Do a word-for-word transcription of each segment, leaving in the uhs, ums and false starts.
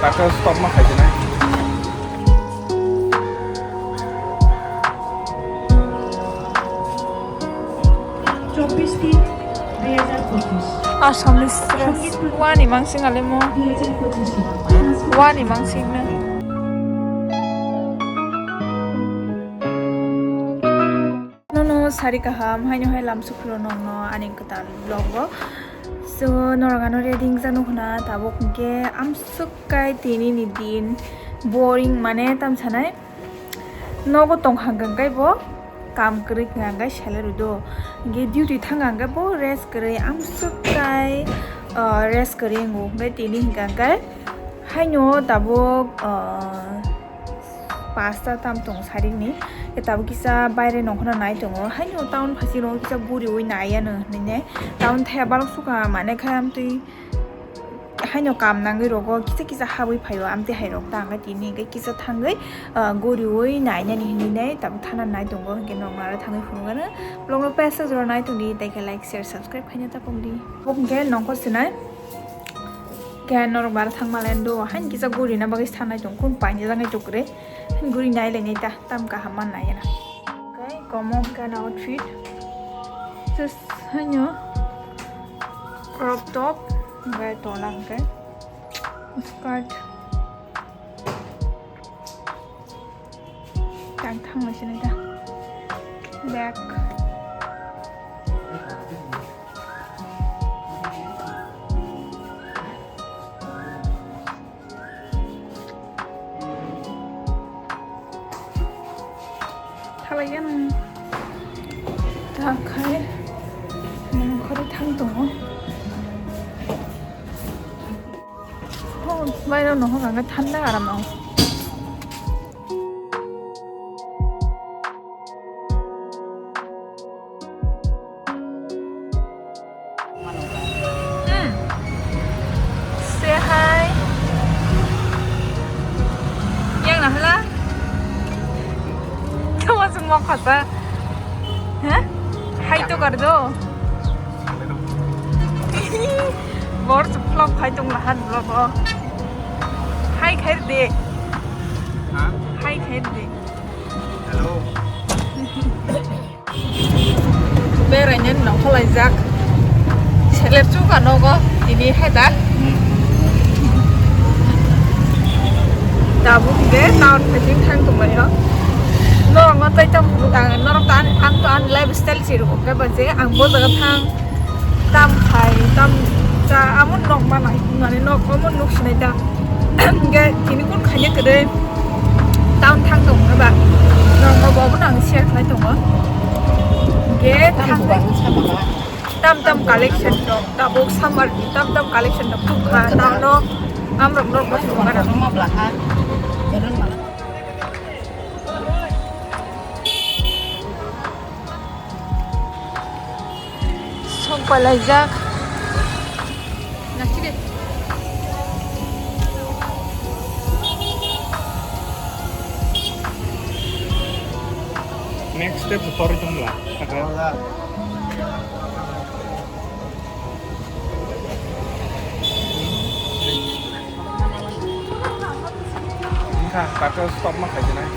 Taka stop ma khai dinai. চব্বিশ তিন দুই হাজার পঁচিশ। Assamese dress. Wani mangsing alimo. দুই হাজার পঁচিশে. Wani mangsing na. Nono sari kaham, haino hai lamsukro nongno ani kwtal vlog o. So, norok ano ready wngjakno hwna, tabuk hwnkhe amswk kai tini ni din boring, mane tam sanai. Nogo tong hang hang kai bo, kam kwrwi hang hang kai salai rw do. Hwnkhe duty thang hang kai bo rest kwrwi, amswk kai, ah, rest kwrwi wngo. Hwnkhe tini hwnkha hwnkhe haino tabuk, ah, pasta tam tong sarik ni. Ke tabuk kisa baire nongkhorna nai tongo. Haino town phasi ro kisa guriwi nai ano hinwi ne. Town thaya balok sukha mane kha amtwi haino kam nangwi rogo kisa kisa habwi phaio amtwi hai rok ta hwnkhe tini hwnkhe kisa thangwi, ah, guriwi nai nani hinwi ne tabuk thana nai tongo hwnkhe nongna thangwi phunukgano. Vlog no pesa jora nai tongdi tei khe like, share, subscribe khaina ta pokdi. Bo hwnkhe nongkhor sinai. Khe norok bara thangma lendo, hain kisa guri na bagwi sanai tong, kun paini jagani tukre. Hain guri nai lai nai ta, tam kaham man nai na. Okay, komo hwnkhe na outfit. Just haino crop top, hwnkhe tola hwnkhe skirt. Tang thang lai sinai ta. Bag. Thalai ya nang. Ta khai. Nang khori thang tongo. Oh, bairo no hokha hwnkhe thanda aram no. Hmm. Say hi. Yang na hala? Kamu semua kata. Hah? Hai to kar do. Bor vlog hai tong lahat vlog o. Hai khair de. Ha? Hai khair de. Hello. Beraina nongkhorlaijak. Selep chuka nogo tini hai da. Tabuk de town phaising thang tonglaio. Norok no tei tam phuru ang norok to ani, ang to ani lifestyle se rwkha ba je ang bo jaga thang tam khai tam cha amo nok manai hinmani nok omo nuk sinai ta. Hingke tini kun khaina kwrwi town thang tong ba norok no bo omo no ang share khlai tongo. Hingke thang tam tam collection rok tabuk summer ni tam tam collection rok thuk kha town no amrok norok bo thuk kha. Sok palaijak. Nakide. Next step tori tongla. Wngkha, takhuk stop ma khaidinai.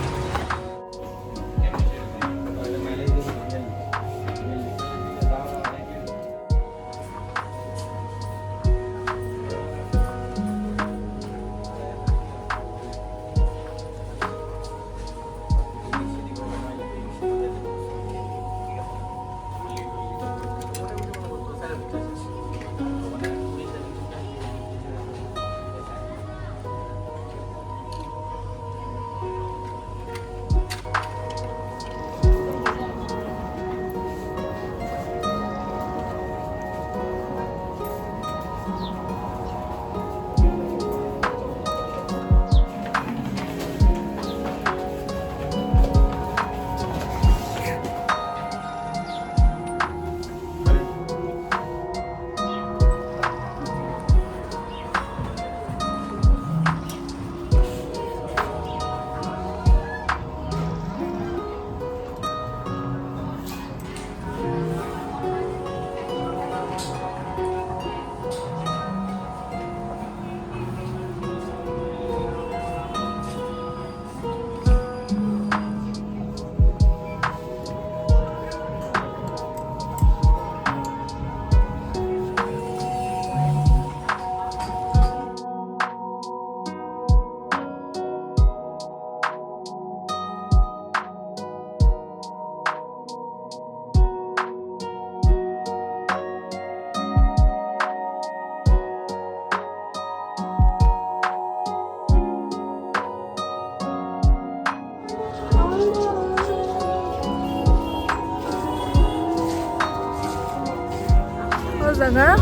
Jaga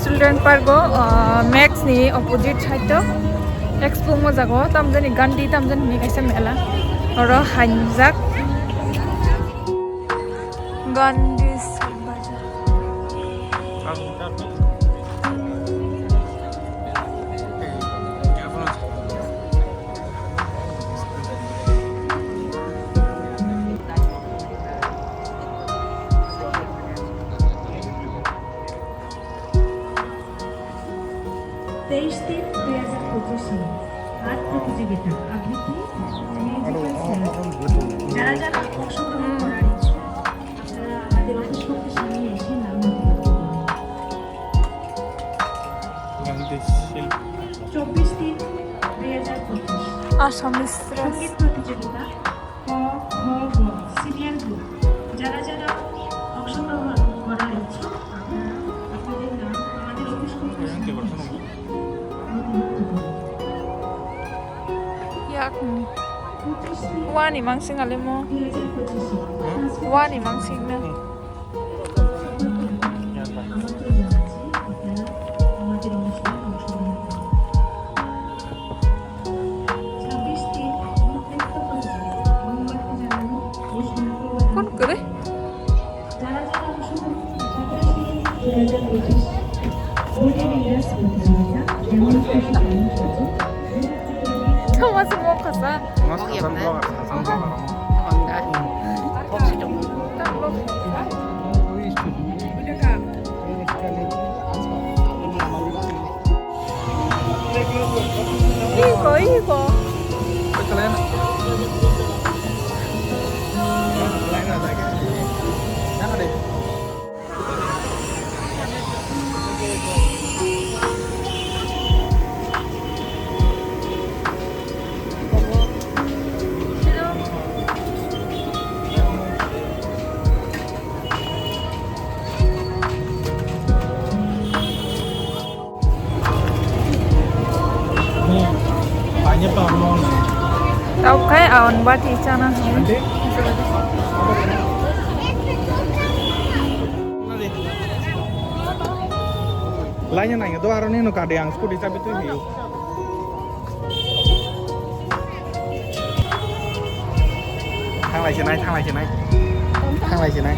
Children Park o, ah, Max ni opposite side o expo mo jaga o tamjani Gandhi tamjani ni kaisa mela oro hanjak Gandhi. তেইশ তিন দুই হাজার পঁচিশে আর্ট প্রতিযোগিতা আবৃত্তি, musical chair. যারা যারা অংশগ্রহণ করার ইচ্ছুক, আপনারা আমাদের অফিস কক্ষের সামনে এসে নাম নথিভুক্ত করুন। চব্বিশ তিন দুই হাজার পঁচিশ। Assamese dress. সঙ্গীত প্রতিযোগিতা। ক, খ, গ, সিনিয়র গ্রুপ। যারা যারা অংশগ্রহণ করার ইচ্ছুক, আপনারা আপনাদের নাম আমাদের অফিস কক্ষের সামনে এসে নথিভুক্ত করুন। Yak ni. পঁচিশ তিন Wani mangsing alimo. দুই হাজার পঁচিশে Wani mangsing na. কোন করে? Thomas mo kasa. Mas Hasan vlogger, Hasan vlogger. Iko, iko. Tau khai aon bati chana. Laina nang do aro nino kadi ang scooty chabi twi hiyo. Thanglai se nai, thanglai se nai. Thanglai se nai.